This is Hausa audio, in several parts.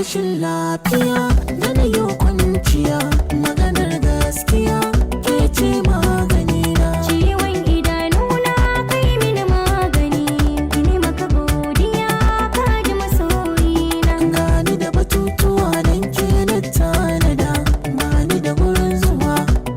Rashin lafiya da na yi kwanciya, maganar gaskiya ke ce maganina. Ciwon idanuna kai mini magani, ini maka godiya ka ji masoyina. Gani da batutuwa don ke na tanada, bani da gurin zuwa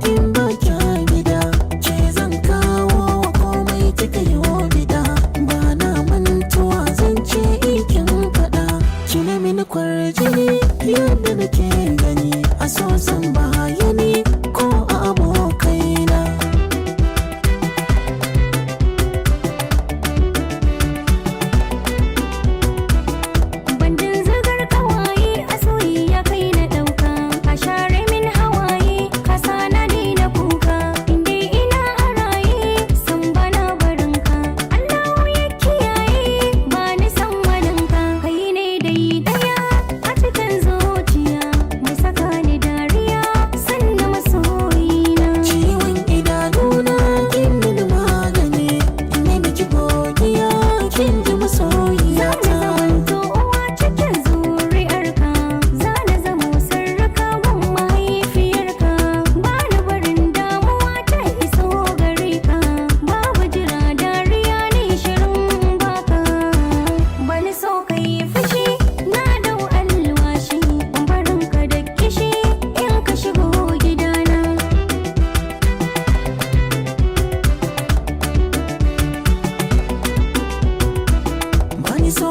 in ba kya gida. Ke zan kawo wa komai kika yi wa bida, ba na mantuwa zan ce ikin faɗa. Ki na mini kwarjini yadda nake gani, a so zan bayani ko a abokaina. Bandin zugar kawaye a soyayya kai na ɗauka, ka share min hawaye ka sa na daina kuka. Indai ina a raye san bana barinka, Allahu ya kiyaye ba ni san waninka. Kai ne dai ɗaya a cikin zuciya mai saka ni dariya sannan masoyina. Ciwon idanuna kin mini magani, ina miki godiya kin ji masoyiya Zana ta. zamanto uwa cikin zuri'arka, zana zamo sarraka gun mahaifiyarka. Bani barin damuwa ta iso gare ka, babu jira dariya ne shirin baka. Bani so ka yi fushi na dau alwashi, barin ka da kishi in ka shigo gidana. Bani so